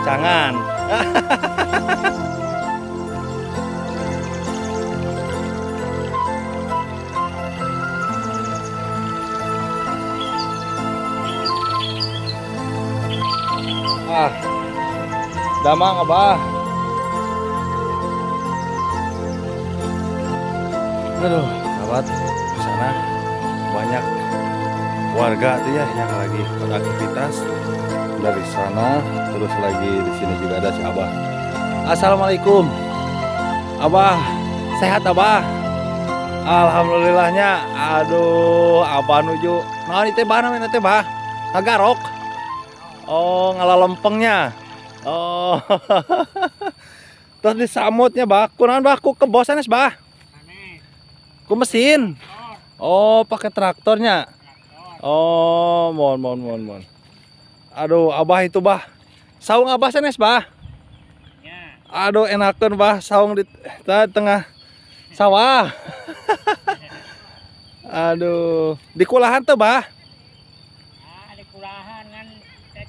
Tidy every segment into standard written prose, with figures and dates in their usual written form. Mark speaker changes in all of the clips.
Speaker 1: Jangan. Ah, damang abah. Aduh, sahabat, di sana banyak warga tuh ya yang lagi beraktivitas. Dari sana terus lagi di sini juga ada si Abah. Assalamualaikum. Abah, sehat Abah? Alhamdulillahnya. Aduh, Abah nuju. Naon ieu teh bah namanya teh bah? Ngagarok. Oh, ngalalempengnya. Oh. Terus disamutnya bah. Kunaon bah? Ku kebo sanes bah? Ku mesin. Oh, pakai traktornya. Oh, mohon mohon mohon mohon. Aduh, Abah itu bah. Saung Abah sanes bah. Ya. Aduh, enakeun bah saung di tengah sawah. Aduh, di kulahan tuh bah.
Speaker 2: Ah, di kulahan kan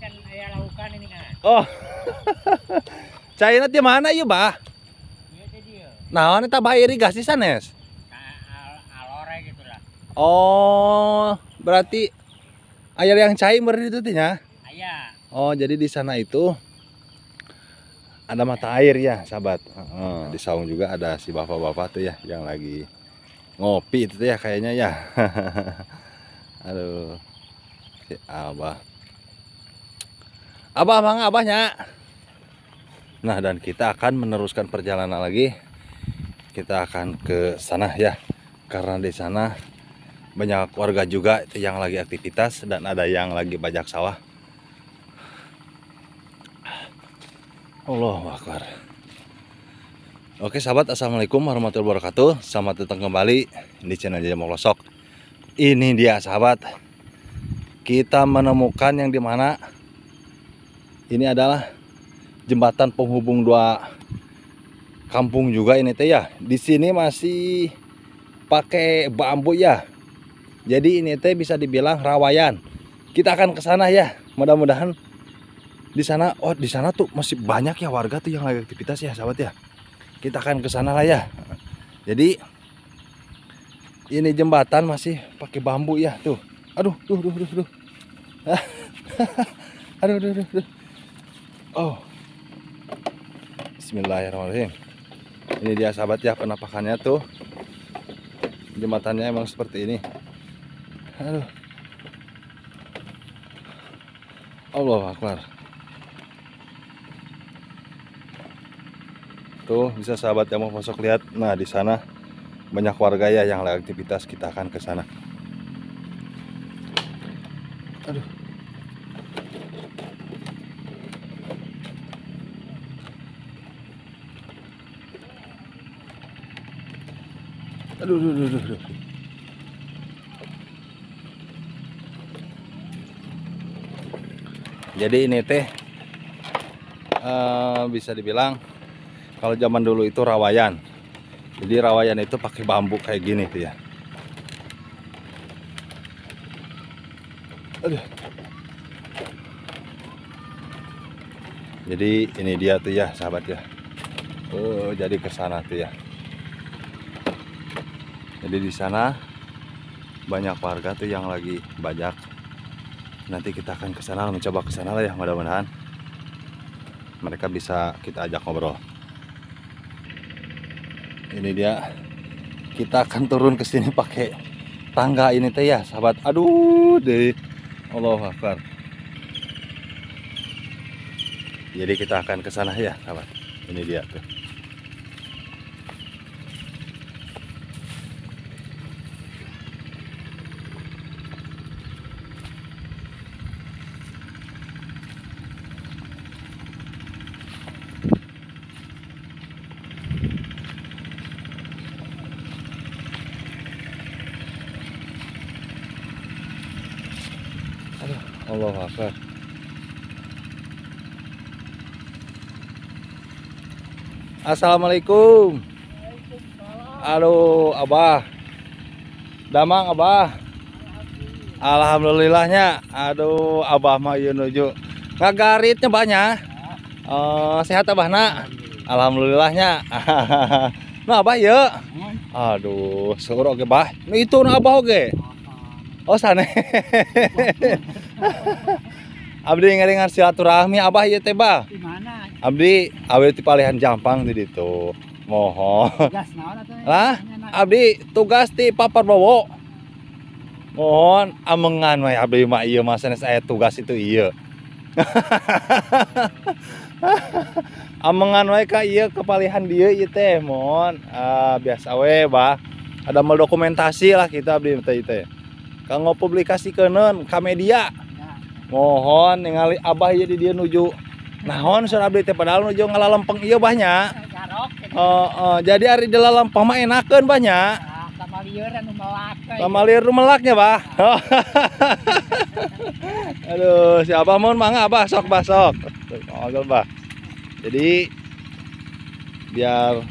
Speaker 2: kan aya laukan ini kan.
Speaker 1: Oh. Caina di mana ieu bah?
Speaker 2: Ieu teh dieu.
Speaker 1: Naon eta bah irigasi sanes?
Speaker 2: Nah, alore gitu lah.
Speaker 1: Oh, berarti air yang cair meureun itu teh nya?
Speaker 2: Ya.
Speaker 1: Oh, jadi di sana itu ada mata air ya, sahabat. Di saung juga ada si bapak-bapak tuh ya yang lagi ngopi itu tuh ya kayaknya ya. Aduh, si Abah. Abah mangga abahnya. Nah, dan kita akan meneruskan perjalanan lagi. Kita akan ke sana ya. Karena di sana banyak warga juga yang lagi aktivitas dan ada yang lagi bajak sawah. Allahu Akbar. Oke sahabat, assalamualaikum warahmatullahi wabarakatuh. Selamat datang kembali di channel Jajang Pelosok. Ini dia sahabat, kita menemukan yang dimana ini adalah jembatan penghubung dua kampung juga ini teh ya. Di sini masih pakai bambu ya. Jadi ini teh bisa dibilang rawayan. Kita akan ke sana ya. Mudah-mudahan di sana, oh di sana tuh masih banyak ya warga tuh yang lagi aktivitas ya sahabat ya. Kita akan ke sana lah ya. Jadi ini jembatan masih pakai bambu ya tuh. Aduh, duh duh duh duh. Aduh duh duh duh. Oh. Bismillahirrahmanirrahim. Ini dia sahabat ya penampakannya tuh. Jembatannya emang seperti ini. Aduh. Allahu Akbar. Tuh bisa sahabat yang mau masuk lihat. Nah, di sana banyak warga ya yang lagi aktivitas, kita akan ke sana. Aduh. Aduh, aduh, aduh, aduh. Jadi ini teh bisa dibilang kalau zaman dulu itu rawayan. Jadi rawayan itu pakai bambu kayak gini tuh ya. Aduh. Jadi ini dia tuh ya sahabat ya. Oh, jadi ke sana tuh ya. Jadi di sana banyak warga tuh yang lagi bajak. Nanti kita akan ke sana, mencoba ke sana lah ya, mudah-mudahan mereka bisa kita ajak ngobrol. Ini dia, kita akan turun ke sini pakai tangga ini teh ya sahabat. Aduh deh, Allahu Akbar. Jadi kita akan ke sana ya sahabat. Ini dia tuh. Allahu Akbar. Assalamualaikum. Halo Abah. Damang Abah. Alhamdulillahnya. Aduh Abah mah ieu nuju ngagaritnya banyak. Sehat Abah nak. Alhamdulillahnya. Nah Abah ieu. Aduh, seueur oge Bah. Nu itu nu Abah oge. Oh sane. Abdi ngeringan silaturahmi Abah ieu teh Bah.
Speaker 2: Di mana?
Speaker 1: Abdi awe ti palihan Jampang di ditu. Mohon.
Speaker 2: Tugas naon atuh?
Speaker 1: Lah, abdi tugas ti Pak Prabowo. Mohon amengan we abdi mah ieu mah sanes aya tugas itu ieu. Amengan we ka ieu kepalihan dieu ieu teh mohon. Biasa we Bah. Ada mal dokumentasi lah kita abdi teh teh. Kanggo publikasikeun ka media. Mohon ningali Abah ieu di dieu nuju naon saur abdi teh padahal nuju ngalalempeng ieu Bah nya. Jadi ari di lalempeng mah enakeun Bah nya.
Speaker 2: Tamalieur anu melak.
Speaker 1: Tamalieur nu melaknya Bah. Aduh, si Abah mun mangga Abah sok Bah sok. Ngobrol Bah. Jadi biar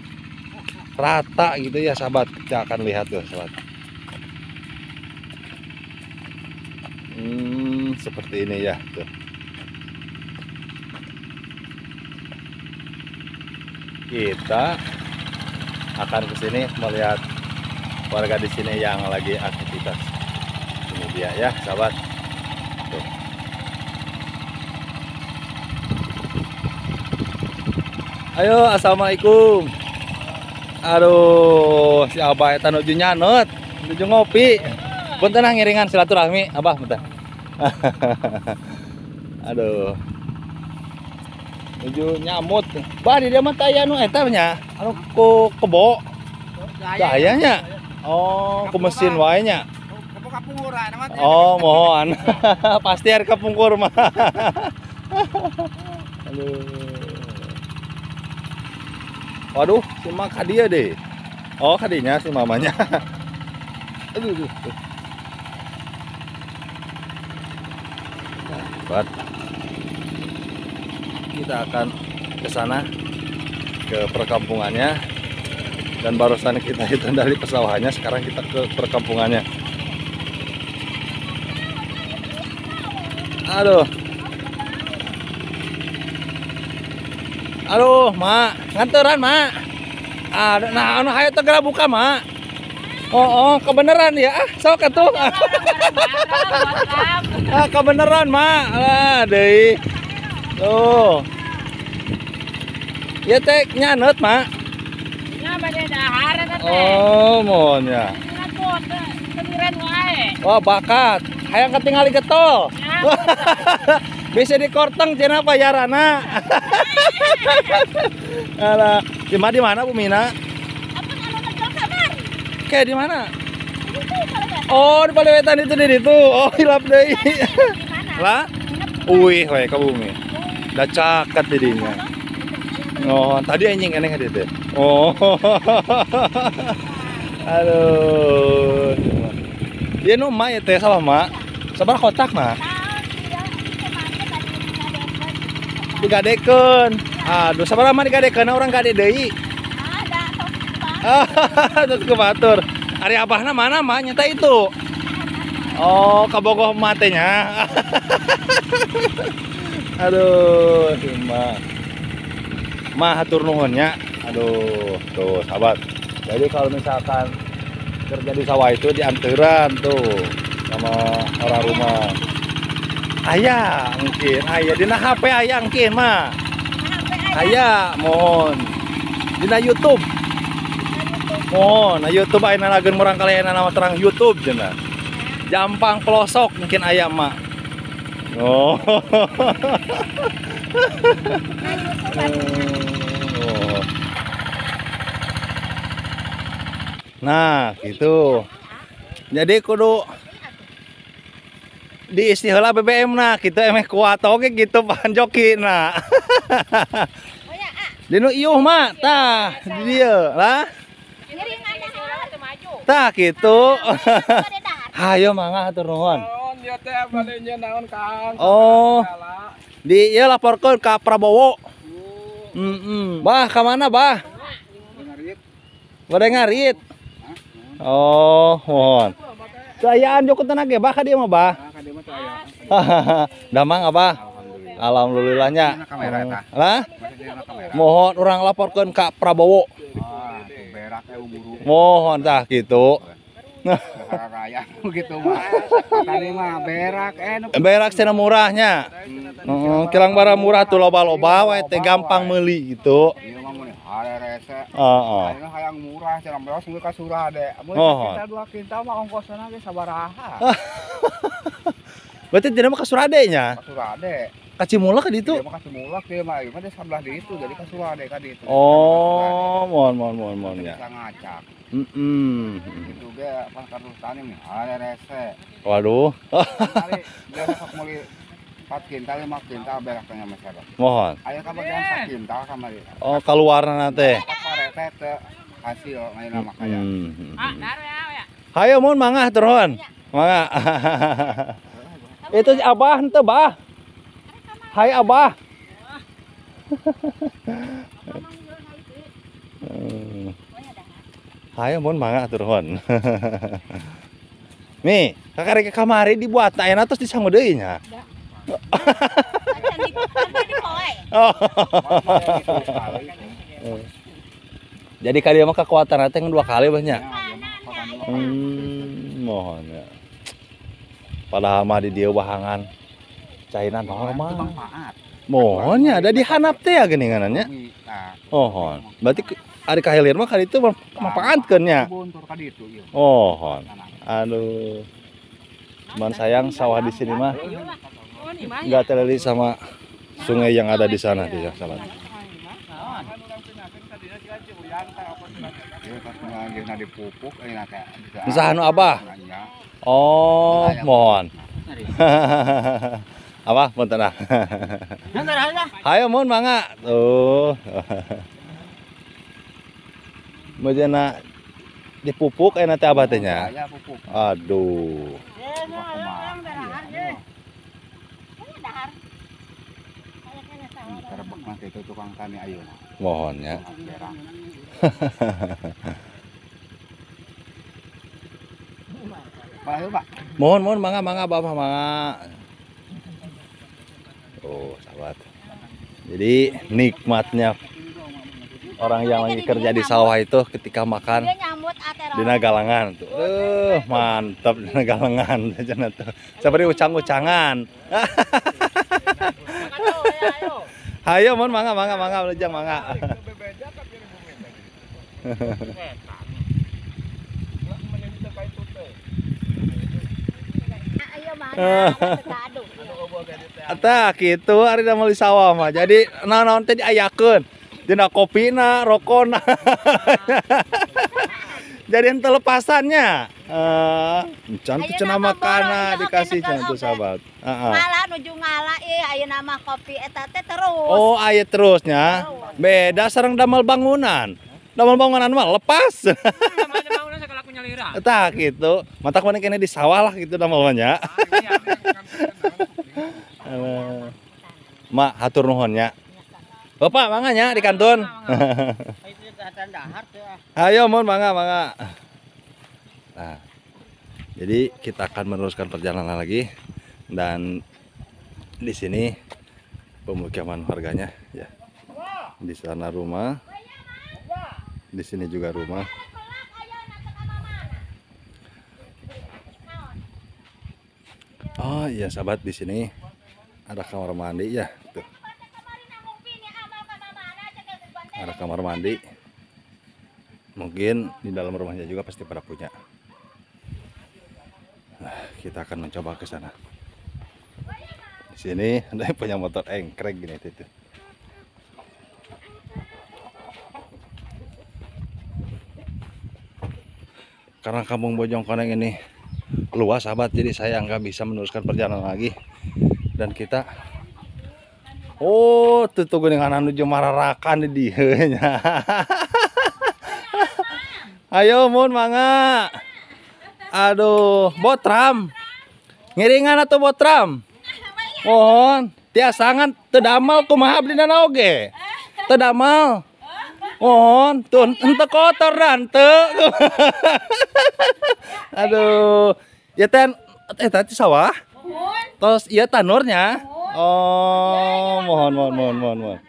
Speaker 1: rata gitu ya sahabat, kita akan lihat tuh sahabat. Seperti ini ya tuh. Kita akan ke sini melihat warga di sini yang lagi aktivitas. Ini dia ya sahabat. Tuh. Ayo, assalamualaikum. Aduh, si Abah eta nuju nyanut, nuju ngopi. Punten ah ngiringan silaturahmi, Abah punten. Aduh. Nuju nyamut. Bah di dieu mah teh aya nu eta nya, anu ku kebo. Teu aya nya. Oh, ku mesin wae nya.
Speaker 2: Kebo kapungkur mah.
Speaker 1: Oh, mohon. Pasti ari kapungkur mah. Aduh. Waduh, si mak ka dieu deh. Oh, kadinya si mamanya. Aduh, aduh. Nah, kita akan ke sana ke perkampungannya, dan barusan kita itu dari pesawahannya, sekarang kita ke perkampungannya. Aduh. Aduh, Mak, nganteran, Mak. Aduh, nah, anu hayo tegera buka, Mak. Oh, kebeneran ya. Ah, sok atuh. Ah, kebeneran, Mak. Alah, deui. Tuh. Ya teh nyanut, Mak.
Speaker 2: Nya bade dahar eta teh.
Speaker 1: Oh, mohon ya. Oh, bakat. Hayang ketinggali getol. Bisa dikorteng cenah bayarana. Alah, di mana Bu Mina? Kayak di mana? Oh, di Palewetan itu di situ. Oh, hilap deui. Lah? Uih we ka bumi. Da caket didinya. Oh, tadi anjing aneh ka dieu teh. Oh. Aduh. Ieu nu emak ya teh salah mak. Sabar kotak mah. Digadekeun. Aduh, sabar mah digadekeun urang gade deui. Ada tos kebatur. Ari abahna mana mah nyata itu. Oh, kabogoh matenya. Aduh, mah. Mah hatur nuhun nya. Aduh, tuh sahabat. Jadi kalau misalkan kerja di sawah itu dianteran tuh sama orang rumah. Ayah mungkin, ayah dina HP ayah mungkin mah. Ayah mohon. Dina YouTube. Mohon, nah YouTube ayeuna lageun murang kali ayeuna nama terang YouTube cenah. Jampang pelosok mungkin ayah mah. Oh. Nah, gitu. Jadi kudu diisi heula BBM nah, kitu emeh kuat oge gitu panjoki nah. Dinu iuh mah tah di dieu lah. Tah kitu. Hayo mangga hatur nuhun.
Speaker 3: dieu teh bade nyeun naon Kang?
Speaker 1: Oh. Di ieu laporkeun ka Prabowo. Heeh. Bah, ka mana, Bah? Bade ngarit. Oh, mohon. Teu ayaan joko tenang ge, Bah, ka dieu mah, Bah.
Speaker 3: Ka dieu mah teu aya.
Speaker 1: Damang Abah. Alhamdulillahnya. Lah? Mohon urang laporkeun ka Prabowo. Mohon tah kitu.
Speaker 3: Raya gitu mah. Tadi mah berak
Speaker 1: berak cenah murahnya. Heeh, kilang bara murah tuh loba-loba we teh gampang meuli gitu.
Speaker 3: Ieu mah mun harerese.
Speaker 1: Heeh.
Speaker 3: Ayeuna hayang murah cenah beos geus ka Surade. Mun sakintal 2 kintal mah ongkosna ge sabaraha.
Speaker 1: Berarti tidak mah ka Surade nya?
Speaker 3: Ka Surade.
Speaker 1: Ka Cimulak ka ditu?
Speaker 3: Ieu mah ka Cimulak ieu mah ieu mah di sebelah ditu jadi ka Surade ka ditu.
Speaker 1: Oh, mohon ya.
Speaker 3: Bisa ngacak.
Speaker 1: Heeh.
Speaker 3: Itu ge pas kartu tani nih harerese.
Speaker 1: Waduh.
Speaker 3: Kali dia sok meuli 4 kintal 5 kintal berak teh masyarakat.
Speaker 1: Mohon.
Speaker 3: Aya ka bagian 1 kintal kamari.
Speaker 1: Oh, kaluarna teh.
Speaker 3: Parete teh hasil ayeuna mah kaya.
Speaker 1: Hayo mun mangga turun. Mangga. Itu Abah henteu, Bah. Hai Abah. Hayo mun mangga turun. Nih, kakarek kamari dibuat ayeuna tos disangu deui nya. Oh. Jadi kali mah kekuatan teh 2 kali banyak. Mohon ya. Padahal mah di dieu bahangan cairan normal. Mohon ya, ada di hanap teh ya geuningan nya. Mohon. Berarti ari ka hilir mah kali itu manfaatkeun nya. Mohon. Aduh. Cuman sayang sawah di sini mah nggak terlilit sama sungai yang ada di sana di sana. Bisa anu Abah. Oh, mohon. Abah, punten ah. Hayo mun mangga. Tuh. Mejana dipupuk enak teh Abah teh nya. Aduh.
Speaker 3: Itu tukang tani ayeuna.
Speaker 1: Mohon ya. Mohon mohon mangga mangga Bapak mangga. Oh, sahabat. Jadi nikmatnya orang yang lagi kerja di sawah itu ketika makan dina galangan tuh. Mantap dina galangan tuh. Seperti ucang-ucangan. Ayo mon mangga mangga mangga belejang mangga. Tah kitu ari da meuli sawah mah. Jadi naon-naon teh diayakeun. Dina kopina, rokona. Jadi ente lepasannya. Can tuh cenah makana dikasih can tuh sahabat. Heeh.
Speaker 4: Ngala nuju ngala ieu ayeuna mah kopi eta teh terus.
Speaker 1: Oh, aya terusnya. Beda sareng damel bangunan. Damel bangunan mah lepas. Tah gitu. Matak mana kene di sawah lah gitu damel mah nya. Mak hatur nuhun nya. Bapak mangga nya di kantun. Ayo mun mangga mangga. Nah, jadi kita akan meneruskan perjalanan lagi dan di sini pemukiman warganya ya. Di sana rumah. Di sini juga rumah. Oh iya sahabat, di sini ada kamar mandi ya, tuh. Ada kamar mandi. Mungkin di dalam rumahnya juga pasti pada punya. Nah, kita akan mencoba ke sana. Di sini ada yang punya motor engkrek gini itu. Karena kampung Bojongkoneng ini luas sahabat, jadi saya nggak bisa meneruskan perjalanan lagi. Dan kita, oh tuh geuningan anu jeung mararakan di dieu nya. Ayo mun mangga. Aduh, botram. Ngiringan atau botram? Mohon, tiasa ngan teu damel kumaha abdi oge. Teu damel. Mohon, tuh henteu kotor dan teu. Aduh. Ya teh tadi sawah.
Speaker 4: Mohon.
Speaker 1: Terus iya tanurnya. Oh, mohon mohon mohon mohon mohon.